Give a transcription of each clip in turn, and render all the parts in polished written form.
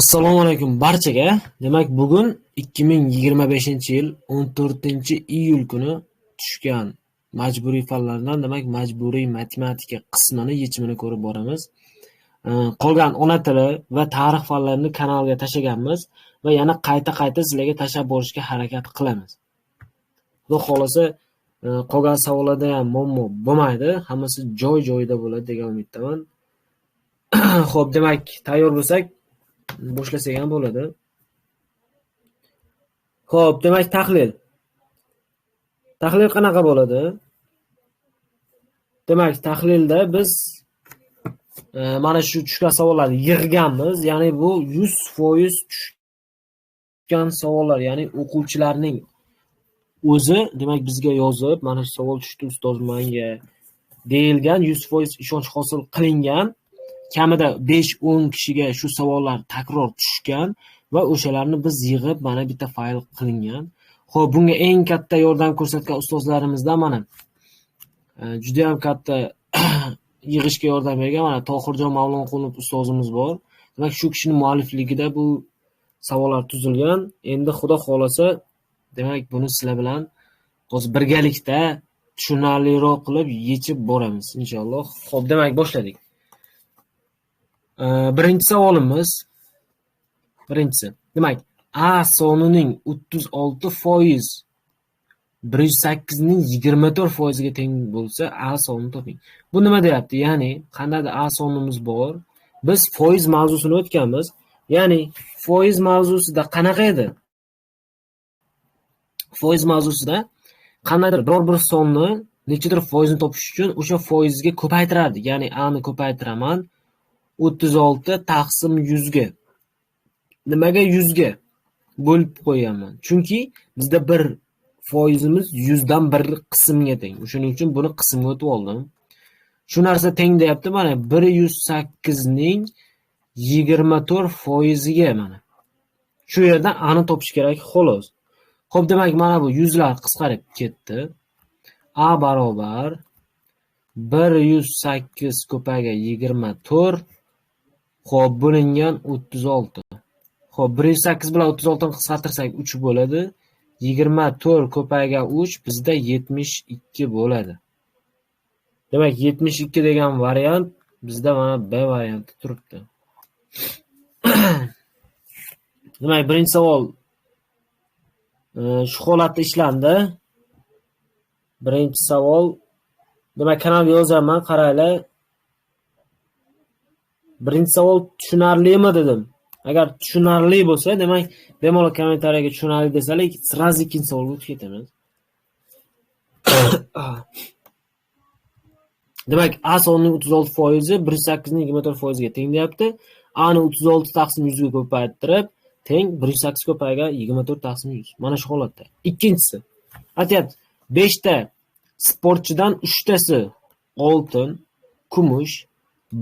Assalomu alaykum barchaga. Demak, bugun 2025-yil 14-iyul kuni tushgan majburiy fanlardan, demak, majburiy matematika qismini yechimini ko'rib boramiz. Qolgan ona tili va tarix fanlarini kanalga tashlaganmiz va yana qayta-qayta sizlarga tashlab borishga harakat qilamiz. Xudo xolasa, qolgan savollarda ham muammo bo'lmaydi, hammasi joy-joyida bo'ladi degan umiddaman. Xo'p, demak, tayyor bo'lsak, boshlasak ham bo'ladi. Xo'p, demak, tahlil. Tahlil qanaqa bo'ladi? Demak, tahlilda biz mana shu tushgan savollarni yig'ganmiz. Ya'ni bu 100% tushgan savollar, ya'ni o'quvchilarning o'zi, demak, bizga yozib, mana shu savol tushdi ustoz menga deyilgan, 100% ishonch hosil qilingan. Kamida 5-10 kishiga shu savollar takror tushgan va o'shalarni biz yig'ib mana bitta fayl qilingan. Xo'p, bunga eng katta yordam ko'rsatgan ustozlarimizdan mana juda ham katta yig'ishga yordam bergan mana Tohirjon Mavlonqulov ustozimiz bor. Demak, shu kishining muallifligida bu savollar tuzilgan. Endi Xudo xolasa, demak, buni sizlar bilan hozir birgalikda tushunarliroq qilib yechib boramiz inshaalloh. Xo'p, demak, boshladik. Birinchi savolimiz, birinchisi. Demak, A sonining 36% 108 ning 24% ga teng bo'lsa, A sonini toping. Bu nima deyapti? Ya'ni qandaydir A sonimiz bor. Biz foiz mavzusini o'tganmiz. Ya'ni foiz mavzusida qanaqa edi? Foiz mavzusida qandaydir biror bir sonni nechadir foizini topish uchun o'sha foizga ko'paytirardik. Ya'ni A ni ko'paytiraman 36 taqsim 100 ga. Nimaga 100 ga bo'lib qo'yganman? Chunki bizda bir foizimiz 100 dan bir qismga teng. O'shaning uchun buni qismga o'tib oldim. Shu narsa teng deyapti mana 108 ning 24 foiziga mana. Shu yerdan A ni topish kerak xolos. Xo'p, demak, mana bu yuzlar qisqarib ketdi. A barobar 108 ko'paygan 24, xo'p, bo'lingan 36. Xo'p, 108 bilan 36 ni qisqartirsak 3 bo'ladi. 24 ko'paygan 3 bizda 72 bo'ladi. Demak, 72 degan variant bizda mana B varianti turibdi. Demak, birinchi savol shu holatda ishlandi. Birinchi savol, demak, kanalga yozaman, qaranglar. Birinchi savol tushunarlimi dedim. Agar tushunarli bo'lsa, demak, bemalol kommentariyaga tushunarli desalar, сразу ikkinchi savolga o'tib ketamiz. Demak, A sonining 36% 108 ning 24% ga teng deyapti. A ni 36 taqsim 100 ga ko'paytirib, teng 108 ko'paygan 24 taqsim 100. Mana shu holatda. Ikkinchisi. Aytyapti, 5 ta sportchidan 3 tasi oltin, kumush,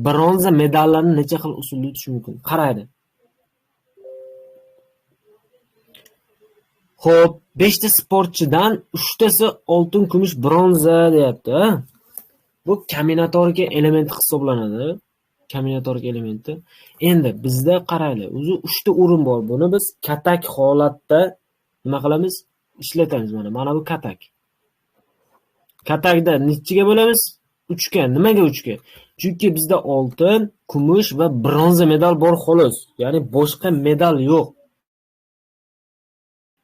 bronza medallarni necha xil usulda yutish mumkin? Qaraydi. Xo'p, 5 ta sportchidan 3 tasi oltin, kumush, bronza deyapti. Bu kombinatorika elementi hisoblanadi. Kombinatorik elementi. Endi bizda qaraylik, o'zi 3 ta o'rin bor. Buni biz katak holatda nima qilamiz? Ishlatamiz mana. Mana bu katak. Katakda nechiga bo'lamiz? 3 ga. Nimaga 3 ga? Chunki bizda oltin, kumush va bronza medal bor xolos. Ya'ni boshqa medal yo'q.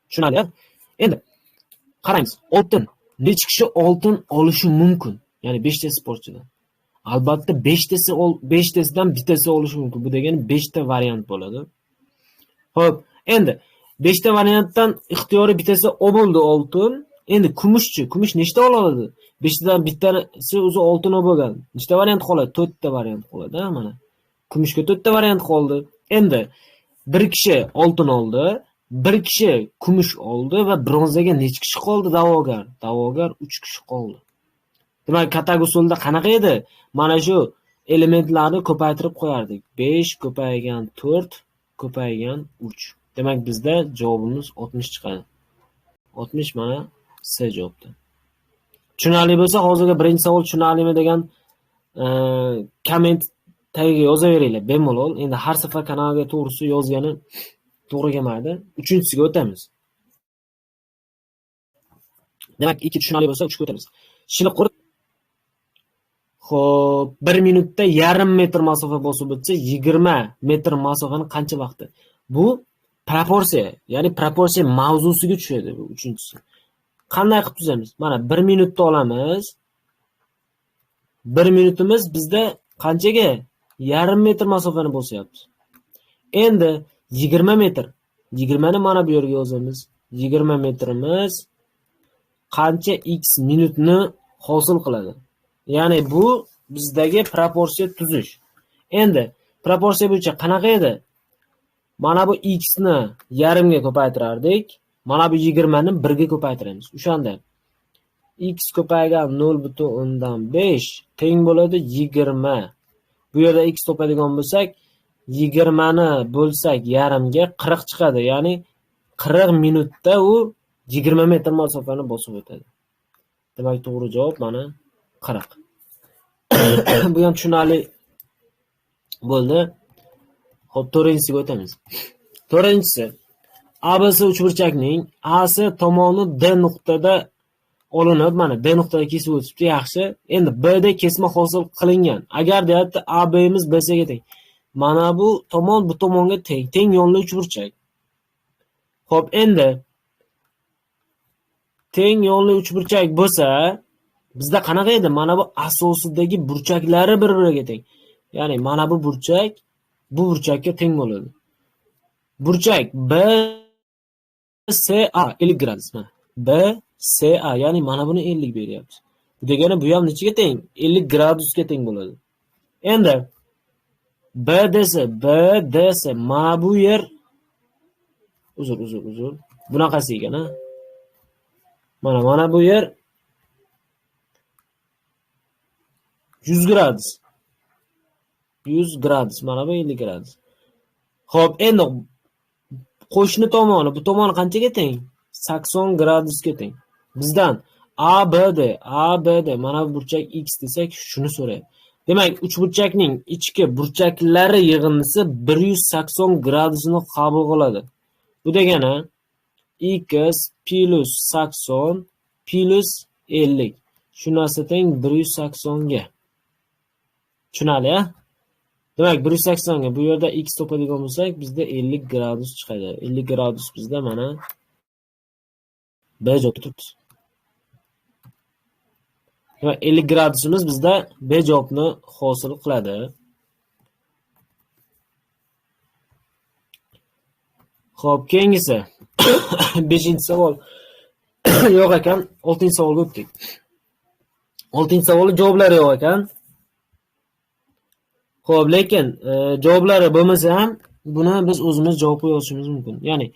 Tushunarli? Endi qaraymiz. Oltin. Necha kishi oltin olishi mumkin? Ya'ni 5 ta sportchidan. Albatta 5 tasidan bittasi olishi mumkin. Bu degani 5 ta variant bo'ladi. Xo'p, endi 5 ta variantdan ixtiyoriy bittasi oldi oltin. Endi kumushchi, kumush nechta ola oladi? 5 tadan bittasi o'zi oltin olib bo'lgan. Nechta variant qoladi? 4 ta variant qoladi, ha, mana. Kumushga 4 ta variant qoldi. Endi bir kishi oltin oldi, bir kishi kumush oldi va bronzaga necha kishi qoldi da'vogar? Da'vogar 3 kishi qoldi. Demak, katak usulida qanaqa edi? Mana shu elementlarni ko'paytirib qo'yardik. 5 ko'paygan 4 ko'paygan 3. Demak, bizda javobimiz 60 chiqadi. 60 mana C javobda. Tushunarli bo'lsa, hozirgi birinchi savol tushunarlimi degan komment Tagiga yozaveringlar bemalol. Endi har safar kanalga to'g'risi yozgani to'g'ri kelmaydi. Uchinchisiga o'tamiz. Demak, 2 tushunarli bo'lsa, 3 ga o'tamiz. Shiliq qurt. Xo'p, 1 minutda 0,5 metr masofa bosib o'tsa, 20 metr masofani qancha vaqtda? Bu proporsiya, ya'ni proporsiya mavzusiga tushadi bu uchinchisi. Qanday qilib tuzamiz? Mana 1 minutda olamiz. 1 minutimiz bizda qanchaga? 0,5 metr masofani bosyapti. Endi 20 metr. 20 ni mana bu yerga yozamiz. 20 metrimiz qancha x minutni hosil qiladi? Ya'ni bu bizdagi proporsiya tuzish. Endi proporsiya bo'yicha qanaqa edi? Mana bu x ni yarimga ko'paytirardik. Mana bu 20 ni 1 ga ko'paytiramiz. O'shanda x ko'paygan 0,5 teng bo'ladi 20. Bu yerda x topadigan bo'lsak, 20 ni bo'lsak yarimga 40 chiqadi. Ya'ni 40 minutda u 20 metr masofani bosib o'tadi. Demak, to'g'ri javob mana 40. Bu ham tushunarli bo'ldi. Xo'p, to'rtinchisiga o'tamiz. To'rtinchisi ABC uchburchakning AC tomoni D nuqtada olinib, mana D nuqtada kesib o'tibdi, yaxshi. Endi B da kesma hosil qilingan. Agar deyapti ABimiz BC ga teng. Mana bu tomon bu tomonga teng, teng yonli uchburchak. Xo'p, endi teng yonli uchburchak bo'lsa, bizda qanaqa edi? Mana bu asosidagi burchaklari bir-biriga teng. Ya'ni mana bu burchak bu burchakka teng bo'ladi. Burchak BCA 50 gradus mana. BCA, ya'ni mana buni 50 beryapti. Bu degani bu ham nechaga teng? 50 gradusga teng bo'ladi. Endi BDC mana bu yer uzr. Bunaqasi ekan, ha. Mana bu yer 100 gradus. 100 gradus, mana bu 50 gradus. Xo'p, endi qo'shni tomoni, bu tomoni qanchaga teng? 80 gradusga teng. Bizdan ABD mana bu burchak x desak, shuni so'raydi. Demak, uchburchakning ichki burchaklari yig'indisi 180 gradusni qabul qiladi. Bu degani x plus 80 plus 50. Shu narsa teng 180 ga. Tushunarli, a? Demak, 180 ga bu yerda x topadigan bo'lsak, bizda 50 gradus chiqadi. 50 gradus bizda mana B javob turibdi. Demak, 50 gradusimiz bizda B javobni hosil qiladi. Xo'p, keyingisi 5-savol yo'q ekan, 6-savolga o'tdik. 6-savolning javoblari yo'q ekan. Xo'p, lekin javoblari bo'lmasa ham buni biz o'zimiz javob qo'ya olishimiz mumkin. Ya'ni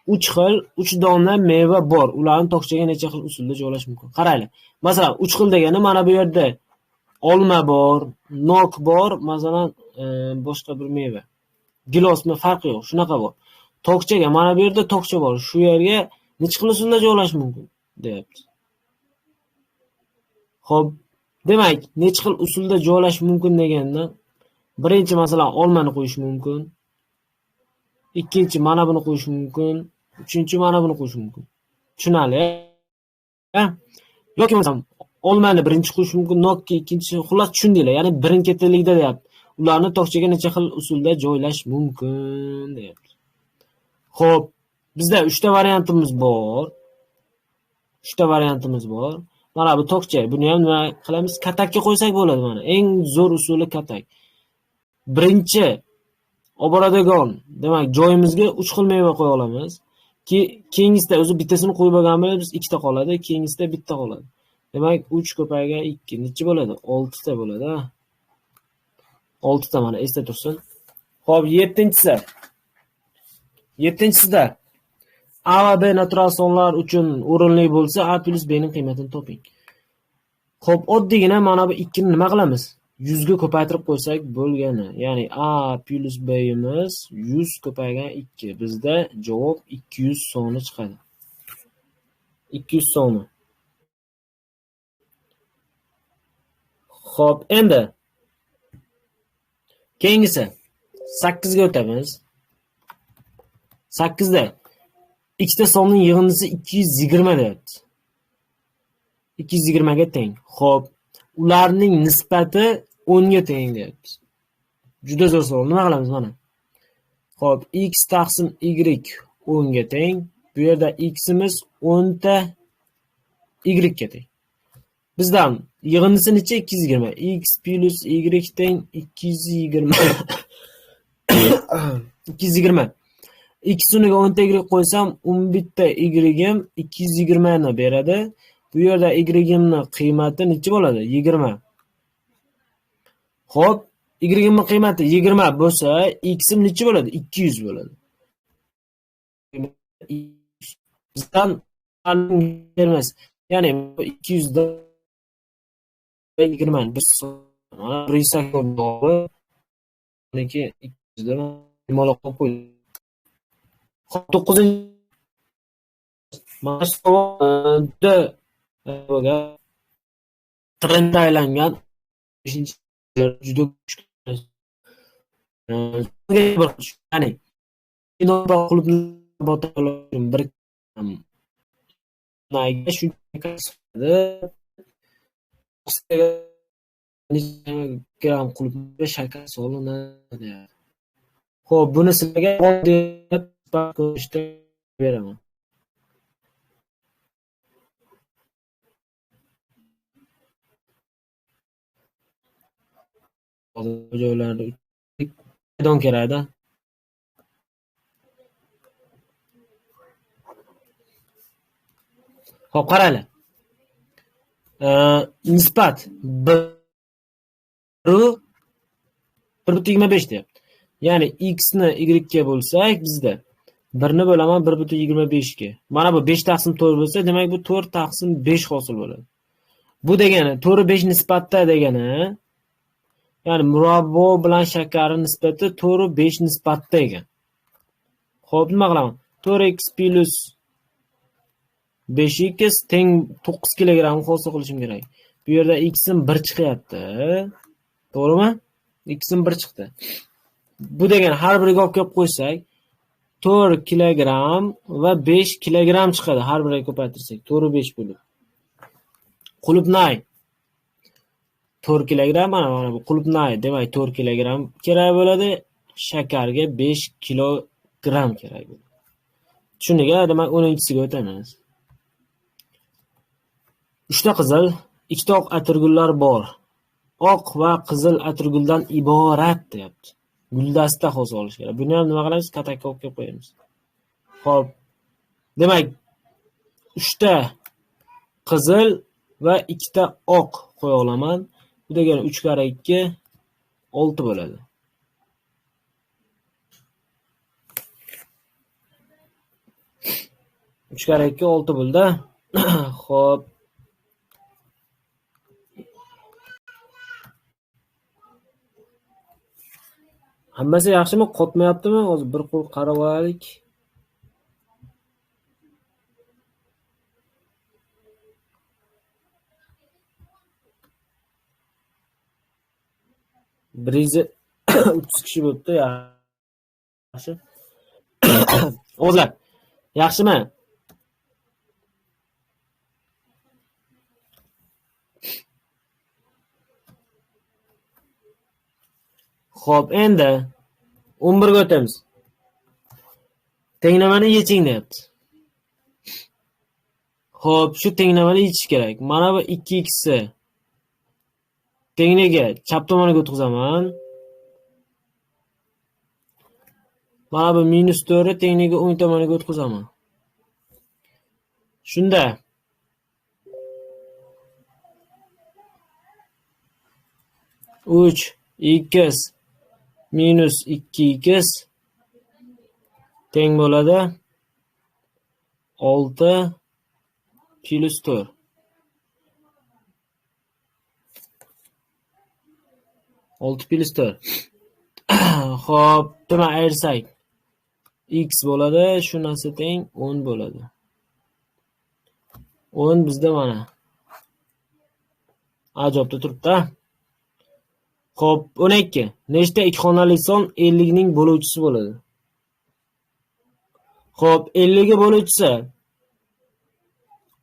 3 xil, 3 dona meva bor. Ularni tokchaga necha xil usulda joylash mumkin? Qaranglar. Masalan, 3 xil degani mana bu yerda olma bor, nok bor, masalan, boshqa bir meva. Gilosmi farqi yo'q, shunaqa bor. Tokchaga mana bu yerda tokcha bor. Shu yerga necha xil usulda joylash mumkin deyapti. Xo'p, demak, necha xil usulda joylash mumkin deganda birinchi masalan olmani qo'yish mumkin. Ikkinchi mana buni qo'yish mumkin. Uchinchi mana buni qo'yish mumkin. Tushunarli? Yoki bo'lmasam olmani birinchi qo'yish mumkin, nokki ikkinchi, xullas tushundinglar. Ya'ni birin-ketinlikda deyapti. Ularni tokchaga necha xil usulda joylash mumkin deyapti. Xo'p, bizda 3 ta variantimiz bor. 3 ta variantimiz bor. Mana bu tokcha, buni ham nima qilamiz? Katakka qo'ysak bo'ladi mana. Eng zo'r usuli katak. Birinchi olib boradigan, demak, joyimizga 3 xil meva qo'ya olamiz. Keyingisida o'zi bittasini qo'yib olgan bo'lamiz, 2 ta qoladi, keyingisida bitta qoladi. Demak, 3 ko'paygan 2 necha bo'ladi? 6 ta bo'ladi, ha. 6 ta mana esda tursin. Xo'p, 7-chisi. 7-chisida A va B natural sonlar uchun o'rinli bo'lsa, A plus B ning qiymatini toping. Xo'p, oddiygina mana bu 2 ni nima qilamiz? 100 ga ko'paytirib qo'ysak bo'lgani. Ya'ni A plus B'imiz 100 ko'paygan 2. Bizda javob 200 soni chiqadi. 200 soni. Xo'p, endi Keyingisi 8 ga o'tamiz. 8 da ikkita sonning yig'indisi 220 deyapti. 220 ga teng. Xo'p, ularning nisbati 10 ga teng deyapti. Juda zo'r savol. Nima qilamiz mana? Xo'p, x taqsim y 10 ga teng. Bu yerda x'imiz 10 ta y ga teng. Bizdan yig'indisi necha? 220. X plus y teng 220. 220. X o'rniga 10 ta y qo'ysam, 11 ta y'im 220 ni beradi. Bu yerda y'imni qiymati necha bo'ladi? 20. Xo'p, y'imning qiymati 20 bo'lsa, x'im necha bo'ladi? 200 bo'ladi. Bizdan bermas. Ya'ni 200 dan 20 biz mana 180 2 200 dan bemalol qilib qo'ydik. Xo'p, 9-chi mana shu savolda trendga aylangan 5-chi juda kuchli. Ya'ni bir gram qulupga shakar solinadi. Xo'p, buni sizlarga oddiy ko'rishda beraman. Joylarda maydon kerakda. Xo'p, qaranglar. Nisbat 1.25 deyapti. Ya'ni x ni y ga bo'lsak, bizda 1 ni bo'laman 1.25 ga. Mana bu 5 taqsim 4 bo'lsa, demak bu 4 taqsim 5 hosil bo'ladi. Bu degani 4 5 nisbatda degani, ya'ni murabbo bilan shakarning nisbati 4 5 nisbatda ekan. Xo'p, nima qilaman? 4x plus 5x teng 9 kilogramm hosil qilishim kerak. Bu yerda x'im 1 chiqyapti. To'g'rimi? X'im 1 chiqdi. Bu degani har biriga olib kelib qo'ysak, 4 kilogramm va 5 kilogramm chiqadi. Har biriga ko'paytirsak, 4 5 bo'lib. Qulupnay 4 kilogramm, mana bu qulupnay, demak 4 kilogramm kerak bo'ladi. Shakarga 5 kilogramm kerak bo'ladi. Tushundinglar? Demak 10-siga o'tamiz. 3 ta qizil, 2 ta oq atirgullar bor. Oq va qizil atirguldan iborat deyapti. Guldasta hosil olish kerak. Buni ham nima qilamiz? Katakka olib kelib qo'yamiz. Xo'p. Demak, 3 ta qizil va 2 ta oq qo'ya olaman. Bu degani 3 karra 2 6 bo'ladi. 3 karra 2 6 bo'ldi. Xo'p. Hammasi yaxshimi? Qotmayaptimi? Hozir bir qo'l qarab olaylik. Bir 130 kishi bo'libdi, yaxshi. Ovozlar yaxshimi? Xo'p, endi 11 ga o'tamiz. Tenglamani yeching deyapti. Xo'p, shu tenglamani yechish kerak. Mana bu 2x ni tengliga chap tomoniga o'tkazaman. Mana bu -4 tengliga o'ng tomoniga o'tkazaman. Shunda 3x minus 2x teng bo'ladi 6 plus 4. 6 plus 4. Xo'p, nima ayirsak x bo'ladi, shu narsa teng 10 bo'ladi. 10 bizda mana A javobda turibdi. Xo'p, 12. Nechta ikki xonali son 50 ning bo'luvchisi bo'ladi? Xo'p, 50 ga bo'luvchisi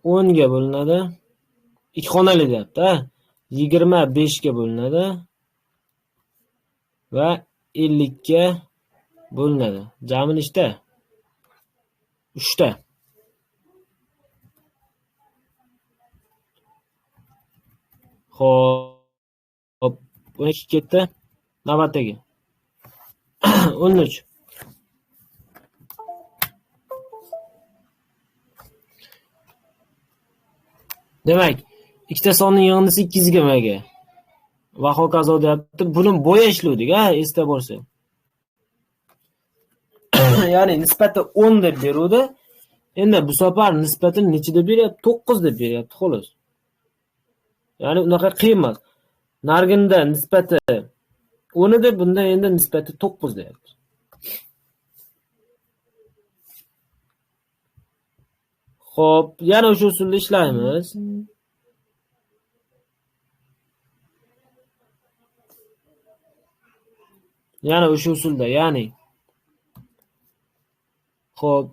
10 ga bo'linadi. Ikki xonali deyapti, ha? 25 ga bo'linadi va 50 ga bo'linadi. Jami nechta? 3 ta. Xo'p, 12 ketdi. Navbatdagi 13. Demak, ikkita sonning yig'indisi 220 ga. Va hokazo deyapti. Buni boya ishlovdik, ha, esda bo'lsa. Ya'ni nisbati 10 deb beruvdi. Endi bu safar nisbatini necha deb beryapti? 9 deb beryapti, xolos. Ya'ni unaqa qiyin emas. Narginda nisbati 10 edi, bunda endi nisbati 9 deyapti. Xo'p, yana o'sha usulda ishlaymiz. Yana o'sha usulda, ya'ni xo'p,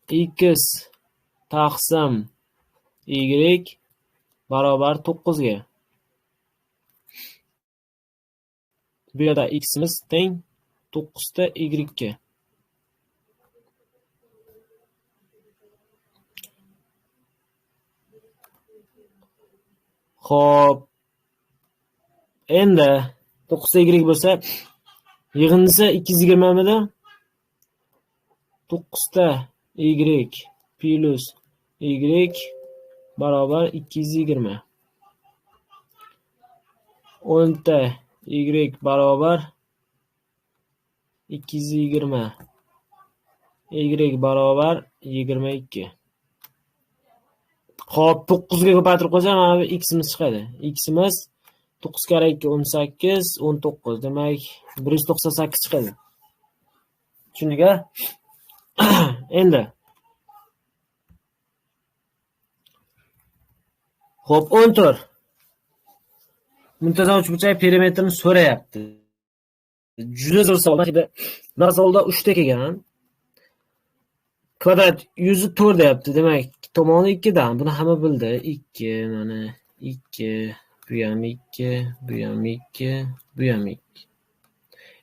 x taqsim y barobar 9 ga. Bu yerda x'imiz teng 9 ta y ga. Xo'p, endi 9 ta y bo'lsa, yig'indisi 220 midi? 9 ta y plus y barobar 220. 10 ta y barobar 220. Y barobar 22. Xo'p, 9 ga ko'paytirib qo'ysak, mana bu x'imiz chiqadi. X'imiz 9 karra 2 18, 19. Demak, 198 chiqadi. Tushundik-a? Endi xo'p, 14. Muntazam uchburchak perimetrini so'rayapti. Juda zo'r savol. Mana savolda 3 ta kelgan. Kvadrat yuzi 4 deyapti. Demak, tomoni 2 dan. Buni hamma bildi. 2, mana 2, bu ham 2, bu ham 2, bu ham 2.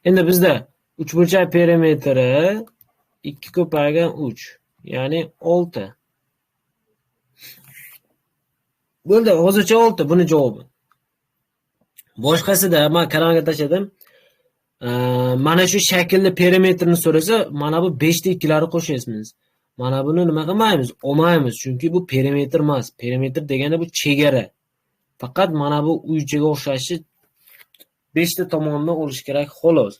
Endi bizda uchburchak perimetri 2 ko'paygan 3, ya'ni 6. Bo'ldi, hozircha 6 buni javobi. Boshqasida men kanalga tashladim. Mana shu shaklli perimetrni so'rasa, mana bu 5 ta 2larni qo'shamiz. Mana buni nima qilmaymiz? Olmaymiz, chunki bu perimetr emas. Perimetr degani bu chegara. Faqat mana bu uychaga o'xshashi 5 ta tomonni olish kerak, xolos.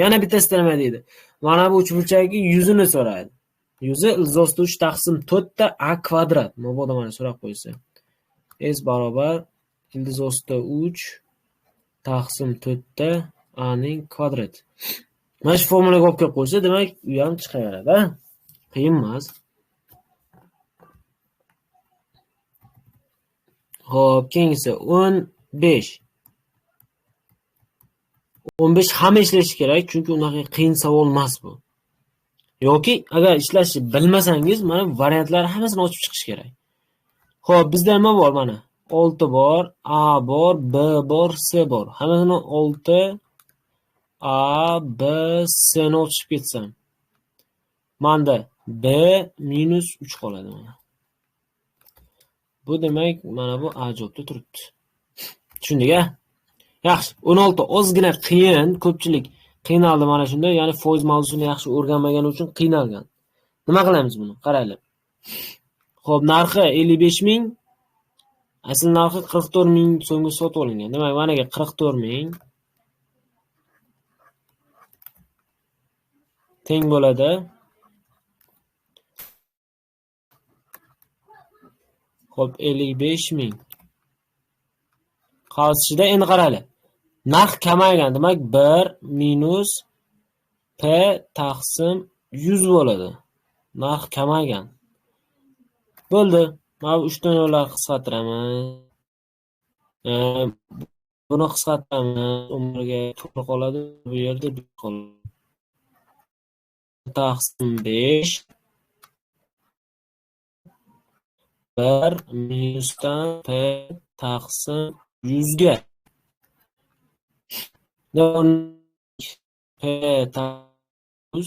Yana bittasida nima deydi? Mana bu uchburchakning yuzini so'raydi. Yuzi ildiz 3 taqsim 4 ta a kvadrat. Mabodo mana so'rab qo'ysa. S barobar ildiz 3 taqsim 4 ta a ning kvadrati. Mana shu formulaga olib kelib qo'ysa, demak, u ham chiqaveradi, ha? Qiyin emas. Xo'p, keyingisi 15. 15 hamma ishlashi kerak, chunki unaqa qiyin savol emas bu. Yoki agar ishlashni bilmasangiz, mana variantlar hammasini ochib chiqish kerak. Xo'p, bizda nima bor mana? 6 bor, A bor, B bor, C bor. Hammasini 6 A, B, C ni ochib ketsam, menda B minus 3 qoladi mana. Bu demak, mana bu A javobda turibdi. Tushundik-a? Yaxshi, 16 ozgina qiyin, ko'pchilik qiynaldi mana shunda, ya'ni foiz mavzusini yaxshi o'rganmagani uchun qiynalgan. Nima qilamiz buni? Qaraylik. Xo'p, narxi 55 000, asl narxi 44 000 so'mga sotib olingan. Demak, managa 44 000 teng bo'ladi. Xo'p, 55 000. Qavs ichida endi qaraylik. Narx kamaygan, demak 1 minus P taqsim 100 bo'ladi. Narx kamaygan. Bo'ldi. Mana bu 3 ta nollar qisqartiraman. Buni qisqartiramiz. Umrga 4 qoladi, bu yerda 1 qoladi. Taqsim 5 1 minusdan p taqsim 100 ga. P taqsim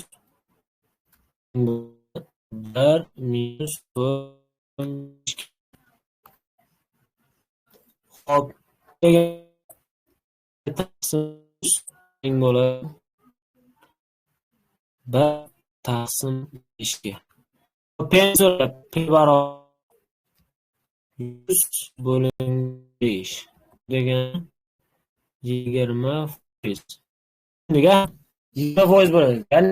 1 minus 4. Xo'p, taqsim teng bo'ladi 1 taqsim 5 ga. P so'rab, P barobar 100 bo'lingan 5 degan 20%. Nega 20% bo'ladi? Ya'ni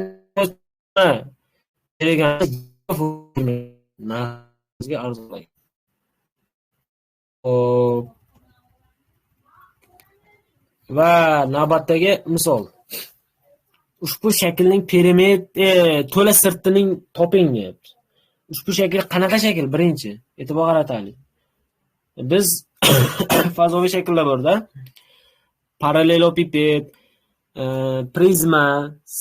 degan narxga arzonlaydi. Xo'p. Va navbatdagi misol. Ushbu shaklning perimetri to'la sirtining toping deyapti. Ushbu shakl qanaqa shakl? Birinchi e'tibor qarataylik. Biz fazoviy shakllar borda. Parallelopiped, prizma,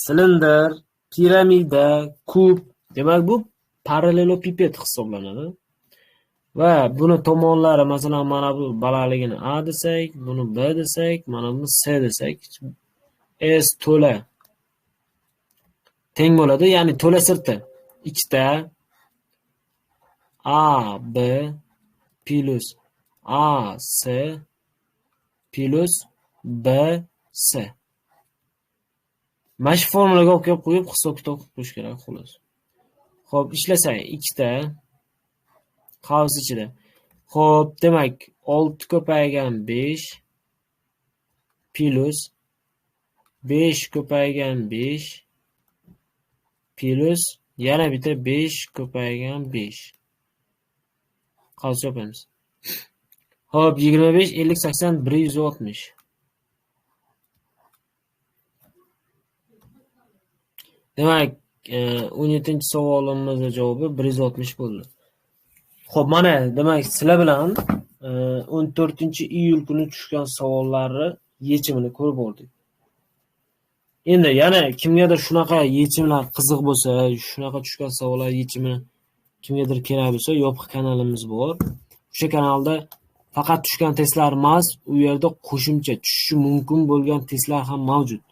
silindr, piramida, kub. Demak, bu parallelopiped hisoblanadi. Va buni tomonlari, masalan, mana bu balaligini A desak, buni B desak, mana buni C desak, S to'la teng bo'ladi, ya'ni to'la sirti ikkita A B plus A C plus B C. Mana shu formulaga olib kelib qo'yib hisob kitob qilib qo'yish kerak, xolos. Xo'p, ishlasak ikkita qavs ichida. Xo'p, demak 6 ko'paygan 5 plus 5 ko'paygan 5 plus yana bitta 5 ko'paygan 5. Qavs yopamiz. Xo'p, 25, 50, 80, 160. Demak, 17-savolimizning javobi 160 bo'ldi. Xo'p, mana demak sizlar bilan 14-iyul kuni tushgan savollarni yechimini ko'rib oldik. Endi yana kimgadir shunaqa yechimlar qiziq bo'lsa, shunaqa tushgan savollar yechimi kimgadir kerak bo'lsa, yopiq kanalimiz bor. O'sha kanalda faqat tushgan testlar emas, u yerda qo'shimcha tushishi mumkin bo'lgan testlar ham mavjud.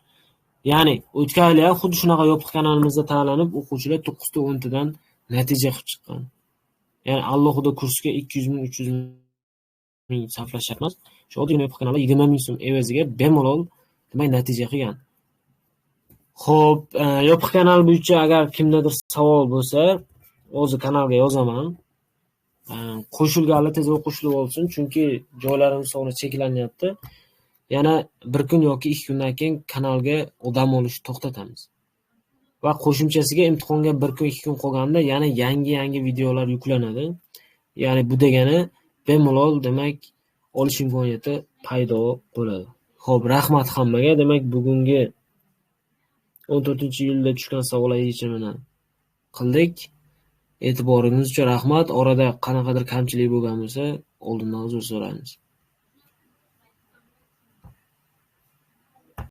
Ya'ni o'tgan yili ham xuddi shunaqa yopiq kanalimizda tanlanib, o'quvchilar 9 ta 10 tadan natija qilib chiqqan. Ya'ni alohida kursga 200 ming, 300 ming sarflash shart emas. Shu oddiy yopiq kanalda 20 ming so'm evaziga bemalol demak natija qilgan. Xo'p, yopiq kanal bo'yicha agar kimdadir savol bo'lsa, o'zi kanalga yozaman. Qo'shilganlar tezroq qo'shilib olsin, chunki joylarimiz soni cheklanyapti. Yana bir kun yoki 2 kundan keyin kanalga odam olishni to'xtatamiz. Va qo'shimchasiga imtihonga 1 kun 2 kun qolganda yana yangi videolar yuklanadi. Ya'ni bu degani bemalol demak olish imkoniyati paydo bo'ladi. Xo'p, rahmat hammaga. Demak, bugungi 14-iyulda tushgan savollar yechimini qildik. E'tiboringiz uchun rahmat. Orada qanaqadir kamchilik bo'lgan bo'lsa, oldindan uzr so'raymiz.